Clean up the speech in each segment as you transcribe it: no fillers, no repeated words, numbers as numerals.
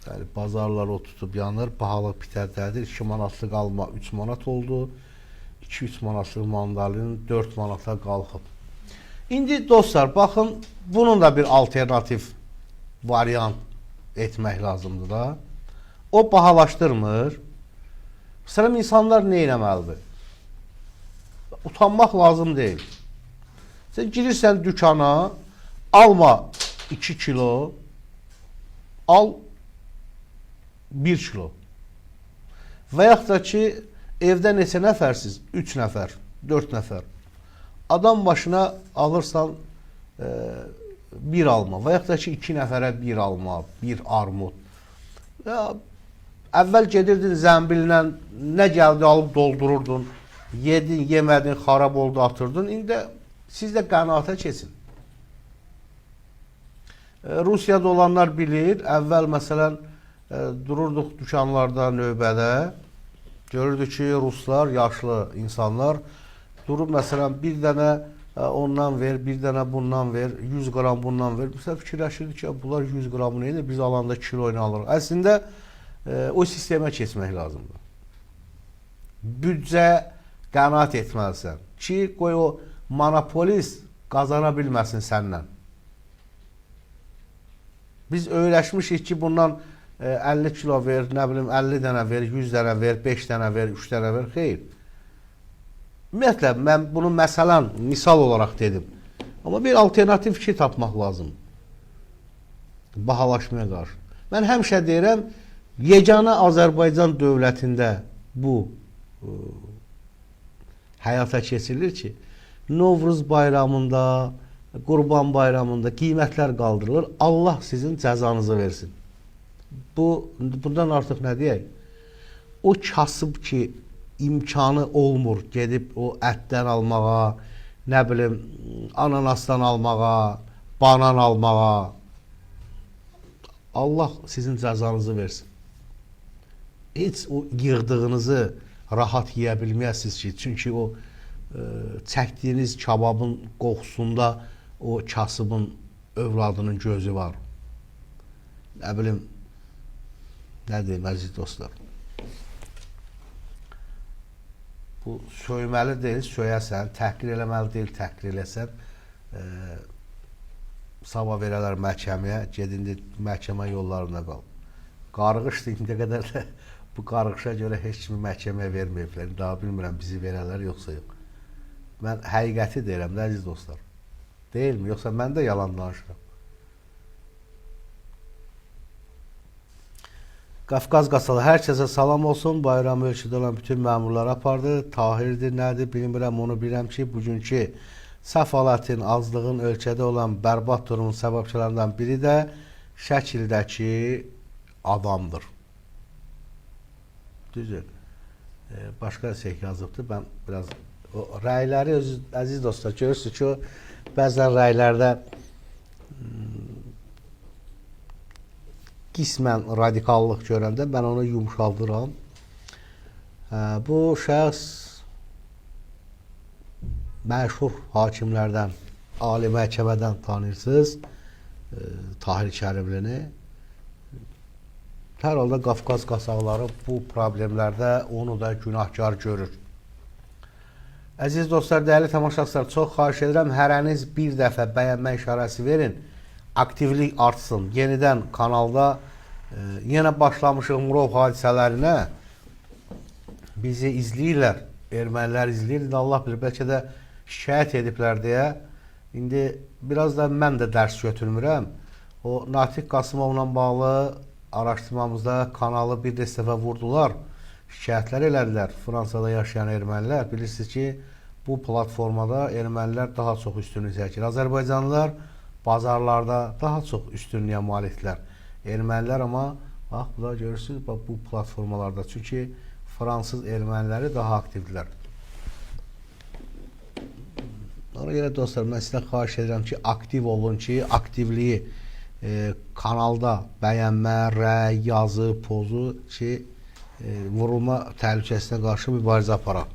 Bəli, bazarlar o tutub yanır, bahalıq pitərdədir. 2 manatlıq alma 3 manat oldu. 2-3 manatlıq mandalin 4 manata qalxıb. İndi dostlar, baxın, bunun da bir alternativ variant etmək lazımdır da. O bahalaşdırmır. Məsələn, insanlar nə etməlidir? Utanmaq lazım deyil. Sən girirsən dükana, alma 2 kilo, al 1 kilo. Və yaxud da ki, evdə neçə nəfərsiz? 3 nəfər, 4 nəfər. Adam başına alırsan bir alma və yaxud da ki, 2 nəfərə bir alma, bir armud. Ya, əvvəl gedirdin zəmbillə nə gəldi alıb doldururdun. Yedin, yemədin, xarab oldu, atırdın. İndi siz də qənaətə keçin. Rusiyada olanlar bilir. Əvvəl məsələn dururduq dükanlarda növbədə. Görürdük ki, ruslar, yaşlı insanlar durub məsələn bir dənə ondan ver, bir dənə bundan ver, 100 qram bundan ver. Məsələn fikirləşirdik ki, bunlar 100 qramı nə edir? Biz alanda kilo ilə alırıq. Əslində o sistemə keçmək lazımdır. Büdcə qənaət etməlisən ki, qoy o monopolist qazana bilməsin səndən. Biz öyrəşmişik ki, bundan 50 kilo ver, nə bilim 50 dənə ver, 100 dənə ver, 5 dənə ver, 3 dənə ver. Xeyr. Ümumiyyətlə mən bunu məsələn misal olaraq dedim. Amma bir alternativ fikir tapmaq lazımdır. Bahalaşmaya qarşı. Mən həmişə deyirəm, yeganə Azərbaycan dövlətində bu həyata keçirilir ki, Novruz bayramında, Qurban bayramında qiymətlər qaldırılır. Allah sizin cəzanızı versin. Bundan artıq nə deyək? O kasıb ki, imkanı olmur gedib o ətdən almağa, nə bilim, ananasdan almağa, banan almağa. Allah sizin cəzanızı versin. Heç o yığdığınızı rahat yeyə bilməyəsiniz ki, çünki o çəkdiyiniz kababın qoxusunda o kasıbın övladının gözü var. Nə bilim, nə deyim əziz dostlar. Bu söyməli deyil, söyəsən, təhqir eləməli deyil, təhqir eləsən. Sabah verələr məhkəməyə, gedin məhkəmə yollarında qal. Qarğışdır indiyə qədər də bu qarğışa görə heç kimi məhkəməyə verməyiblər. Daha bilmirəm bizi verələr yoxsa yox. Mən həqiqəti deyirəm də əziz dostlar. Deyilmi? Yoxsa mən də yalan danışıram. Qafqaz Qasalı hər kəsə salam olsun. Bayram ölkədə olan bütün məmurlar apardı. Tahirdir, nədir bilmirəm. Onu bilirəm ki, bugünkü səfalətin, azlığın ölkədə olan bərbad durumun səbəbçilərindən biri də şəkildəki adamdır. Düzdür. Başqa şey yazıbdır. Mən biraz o rəyləri öz, əziz dostlar görürsünüz ki, o bəzən rəylərdə qismən radikallıq görəndə mən onu yumşaldıram. Bu şəxs məşhur hakimlərdən, ali məhkəmədən tanıyırsınız. Tahir Kərimlini. Hər halda Qafqaz qasaqları bu problemlərdə onu da günahkar görür. Əziz dostlar, dəyərli tamaşaçılar, çox xahiş edirəm, hərəniz bir dəfə bəyənmə işarəsi verin, aktivlik artsın. Yenidən kanalda yenə başlamışıq Murov hadisələrinə. Bizi izləyirlər, ermənilər izləyir. İndi Allah bilir, bəlkə də şikayət ediblər deyə. İndi biraz da mən də dərs götürmürəm. O Natiq Qasımovla bağlı araşdırmamızda kanalı bir dəfə vurdular. Şikayətlər elədilər. Fransada yaşayan ermənilər. Bilirsiniz ki, bu platformada ermənilər daha çox üstünlük çəkir. Azərbaycanlılar bazarlarda daha çox üstünlüyə malikdirlər. Ermənilər amma bax, bu da görürsünüz bax, bu platformalarda. Çünki fransız erməniləri daha aktivdirlər. Ona görə dostlar, mən sizdən xahiş edirəm ki, aktiv olun ki, aktivliyi kanalda bəyənmə, rəy, yazı, pozu ki, vurulma təhlükəsinə qarşı mübarizə aparaq.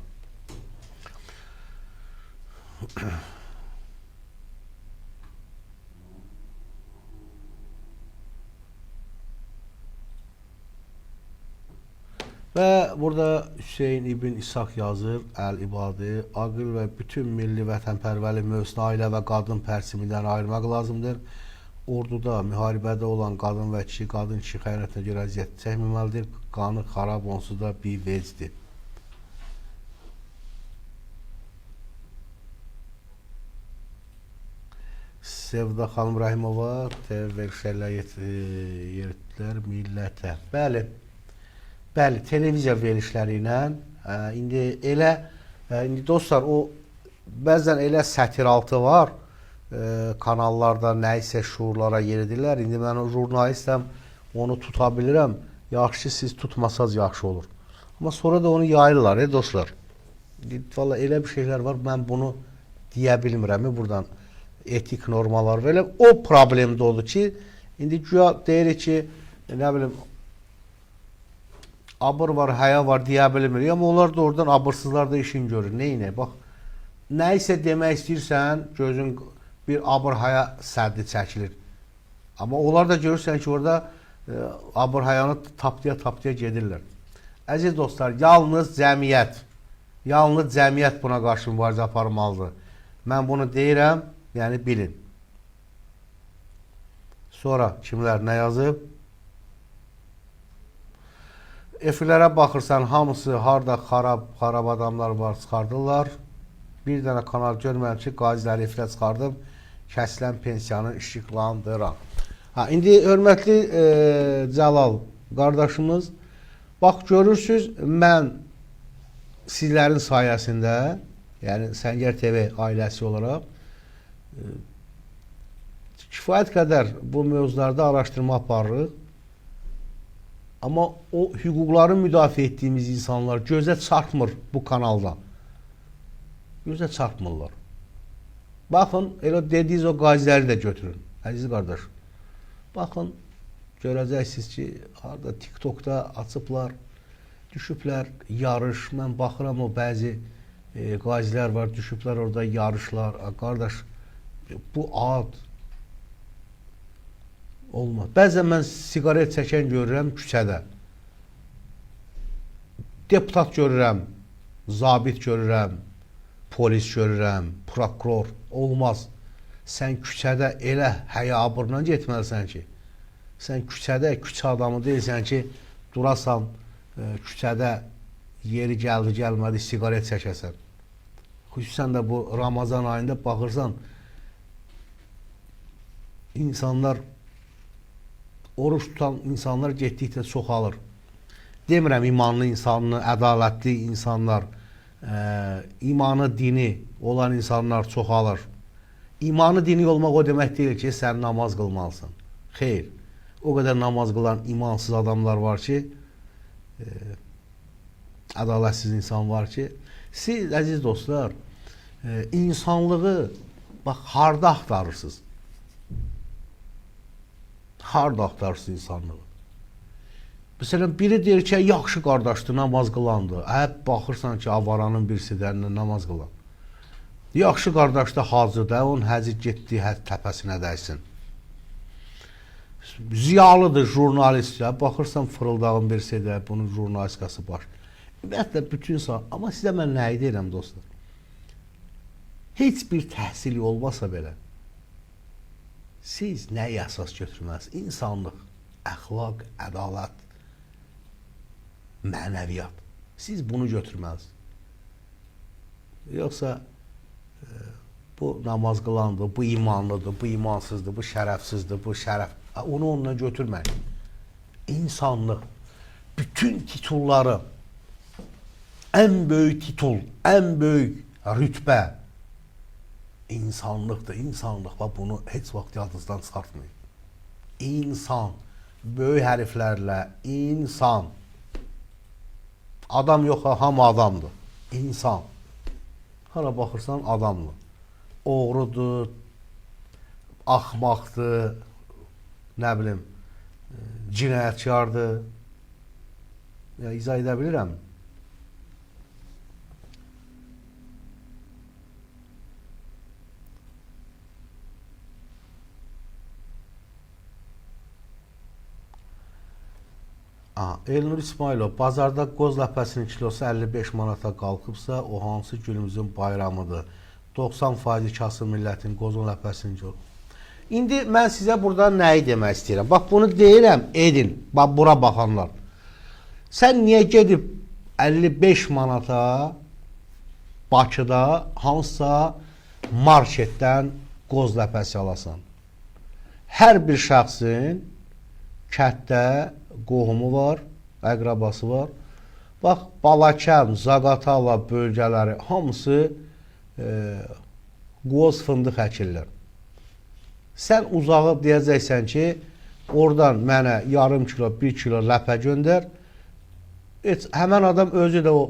Və burada Hüseyn İbn İshak yazır, Əl-İbadi, aqil və bütün milli vətənpərvərlik mövzusunu ailə və qadın pərsimindən ayırmaq lazımdır. Orduda, müharibədə olan qadın və kişi, qadın kişi xəyanətinə görə əziyyət çəkməməlidir. Qanı xarab onsuz da bir vecdir. Sevda xanım Rəhimova, TV verilişlərlə yeritdilər millətə. Bəli, bəli, televiziya verilişləri ilə indi elə, indi dostlar, o bəzən elə sətir altı var, kanallarda nə isə şuurlara yeridirlər. İndi mən o jurnalistəm, onu tuta bilirəm. Yaxşı, siz tutmasaz yaxşı olur. Amma sonra da onu yayırlar, dostlar. Valla elə bir şeylər var, mən bunu deyə bilmirəm buradan. Etik normalar və elə o problem də odur ki, indi güya deyirik ki, nə bilim, abır var, həya var deyə bilmirik. Amma onlar da oradan abırsızlar da işin görür. Neynə? Bax, nə isə demək istəyirsən, gözün bir abır haya səddi çəkilir. Amma onlar da görürsən ki, orada abır hayanı tapdıya-tapdıya gedirlər. Əziz dostlar, yalnız cəmiyyət buna qarşı mübarizə aparmalıdır. Mən bunu deyirəm, yəni bilin. Sonra kimlər nə yazıb? Efirlərə baxırsan, hamısı harda xarab adamlar var, çıxardırlar. Bir dənə kanal görməyəm ki, qaziləri efirə çıxardım, kəsilən pensiyanı işıqlandıran. Ha, indi hörmətli Cəlal qardaşımız, bax görürsünüz, mən sizlərin sayəsində, yəni Səngər TV ailəsi olaraq kifayət qədər bu mövzularda araşdırma aparırıq. Amma o hüquqları müdafiə etdiyimiz insanlar gözə çarpmır bu kanalda. Gözə çarpmırlar. Baxın, elə dediyiniz o qaziləri də götürün, əziz qardaş. Baxın, görəcəksiniz ki, harada TikTokda açıblar, düşüblər yarış. Mən baxıram o bəzi qazilər var, düşüblər orada yarışlar. Qardaş, bu ad olmaz. Bəzən mən siqaret çəkən görürəm küçədə. Deputat görürəm, zabit görürəm, polis görürəm, prokuror. Olmaz. Sən küçədə elə həya abırla getməlisən ki, sən küçədə küçə adamı deyilsən ki, durasan küçədə yeri gəldi gəlmədi siqaret çəkəsən. Xüsusən də bu Ramazan ayında baxırsan, insanlar, oruç tutan insanlar getdikcə çoxalır. Demirəm imanlı insanlı, ədalətli insanlar, imanı, dini olan insanlar çoxalır. İmanı, dini olmaq o demək deyil ki, sən namaz qılmalısan. Xeyr, o qədər namaz qılan imansız adamlar var ki, ədalətsiz insan var ki, siz, əziz dostlar, insanlığı bax, harda axtarırsınız? Harda axtarırsınız insanlığı? Məsələn, biri deyir ki, yaxşı qardaşdır, namaz qılandır. Hə, baxırsan ki, avaranın birisi də namaz qılan. Yaxşı qardaşdır, hacıdır, onun həci getdi, təpəsinə dəysin. Ziyalıdır, jurnalistdir. Baxırsan, fırıldağın birisi də, bunun jurnalistikası baş. Ümumiyyətlə, bütün insan. Amma sizə mən nəyi deyirəm, dostlar? Heç bir təhsili olmasa belə, siz nəyi əsas götürməlisiniz? İnsanlıq, əxlaq, ədalət, mənəviyyat. Siz bunu götürməlisiniz. Yoxsa bu namaz qılandır, bu imanlıdır, bu imansızdır, bu şərəfsizdir, bu şərəf. Onu ondan götürməyin. İnsanlıq, bütün titulları, ən böyük titul, ən böyük rütbə insanlıqdır. İnsanlıq, bax bunu heç vaxt yadınızdan çıxartmayın. İnsan, böyük hərflərlə insan. Adam yox, hamı adamdır. İnsan. Hara baxırsan adamdır. Oğrudur, axmaqdır, nə bilim, cinayətkardır. Ya, izah edə bilirəm. Aha, Elnur İsmailov, bazarda qoz ləpəsinin kilosu 55 manata qalxıbsa, o hansı günümüzün bayramıdır? 90% kasıb millətin qozun ləpəsinin kilosu. İndi mən sizə burada nəyi demək istəyirəm? Bax, bunu deyirəm, edin. Bax, bura baxanlar. Sən niyə gedib 55 manata Bakıda hansısa marketdən qoz ləpəsi alasan? Hər bir şəxsin kənddə qohumu var, əqrabası var. Bax, Balakən, Zaqatala bölgələri hamısı qoz fındıq əkirlər. Sən uzağı deyəcəksən ki, oradan mənə yarım kilo, 1 kilo ləpə göndər. Heç, həmən adam özü də o,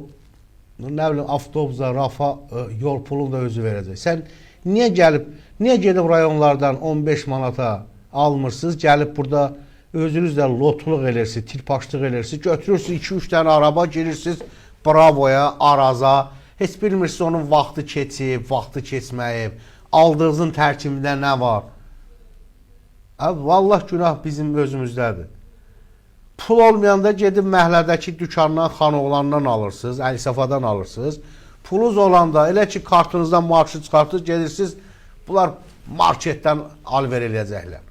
nə bilim, avtobusa, rafa, yol pulunu da özü verəcək. Sən niyə gəlib, niyə gedib rayonlardan 15 manata almırsınız, gəlib burada özünüz də lotluq eləyirsiniz, tirpaşlıq eləyirsiniz, götürürsünüz 2-3 dənə araba, girirsiniz Bravoya, Araza, heç bilmirsiniz onun vaxtı keçib, vaxtı keçməyib, aldığınızın tərkibində nə var. Abi, vallah günah bizim özümüzdədir. Pul olmayanda gedib məhlədəki dükandan, Xanoğlandan alırsınız, Əlisafadan alırsınız. Pulunuz olanda elə ki kartınızdan maaşı çıxartırsınız, gedirsiniz, bunlar marketdən alver eləyəcəklər.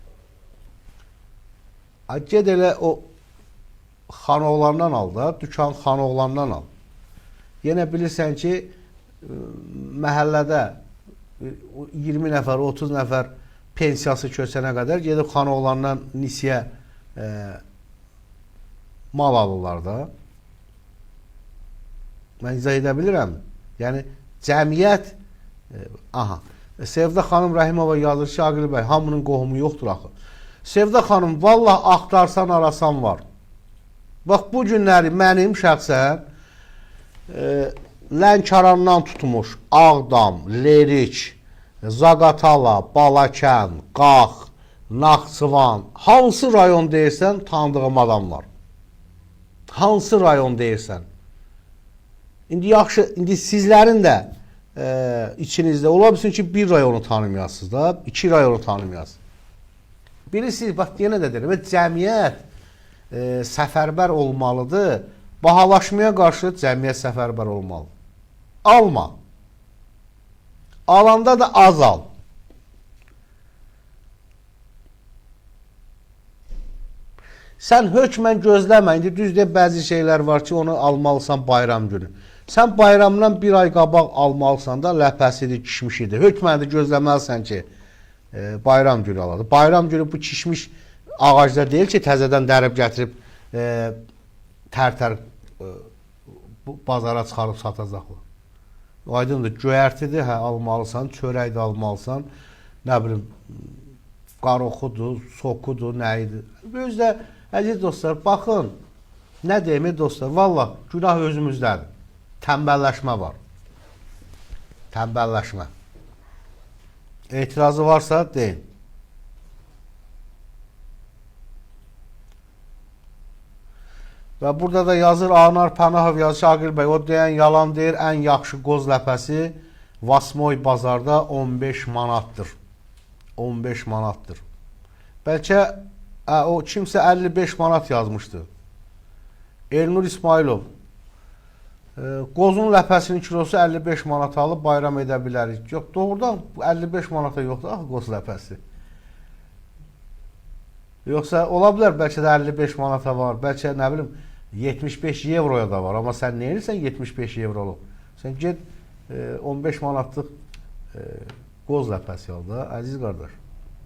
Ged elə o Xanoğlandan al da, dükan Xanoğlandan al. Yenə bilirsən ki, məhəllədə 20 nəfər, 30 nəfər pensiyası köçənə qədər gedib Xanoğlandan nisiyə mal alırlar da. Mən izah edə bilirəm. Yəni cəmiyyət aha, Sevda xanım Rəhimova yazır ki, Aqil bəy, hamının qohumu yoxdur axı. Sevda xanım, vallah axtarsan arasan var. Bax bu günləri mənim şəxsən Lənkərandan tutmuş Ağdam, Lerik, Zaqatala, Balakən, Qax, Naxçıvan, hansı rayon deyirsən tanıdığım adamlar. Hansı rayon deyirsən. İndi yaxşı, indi sizlərin də içinizdə ola bilsin ki, bir rayonu tanımayasınız da, iki rayonu tanımayasınız. Bilirsiniz, bax yenə də deyirəm, cəmiyyət səfərbər olmalıdır. Bahalaşmaya qarşı cəmiyyət səfərbər olmalı. Alma. Alanda da az al. Sən hökmən gözləmə. İndi düz deyə bəzi şeylər var ki, onu almalısan bayram günü. Sən bayramdan bir ay qabaq almalısan da ləpəsidir, kişmişidir. Hökmən də gözləməlisən ki, bayram günü aladı. Bayram günü bu kişmiş ağacda deyil ki, təzədən dərib gətirib tər-tər bazara çıxarıb satacaqlar. Aydındır, göyərtidir, hə, almalısan, çörək də almalısan, nə bilim, qaroxudur, sokudur, nə idi. Özü də, əziz dostlar, baxın, nə deyim, dostlar, vallah, günah özümüzdədir. Tənbəlləşmə var. Tənbəlləşmə. Etirazı varsa deyin. Və burada da yazır Anar Pənahov yazır ki, Aqil bəy, o deyən yalan deyir, ən yaxşı qoz ləpəsi Vasmoy bazarda 15 manatdır. 15 manatdır. Bəlkə o kimsə 55 manat yazmışdı. Elnur İsmailov. Qozun ləpəsinin kilosu 55 manat alıb bayram edə bilərik. Yox, doğrudan 55 manata yoxdur axı qoz ləpəsi. Yoxsa ola bilər bəlkə də 55 manata var, bəlkə nə bilim 75 avroya da var. Amma sən nə edirsən 75 avroluq? Sən get 15 manatlıq qoz ləpəsi al da, əziz qardaş.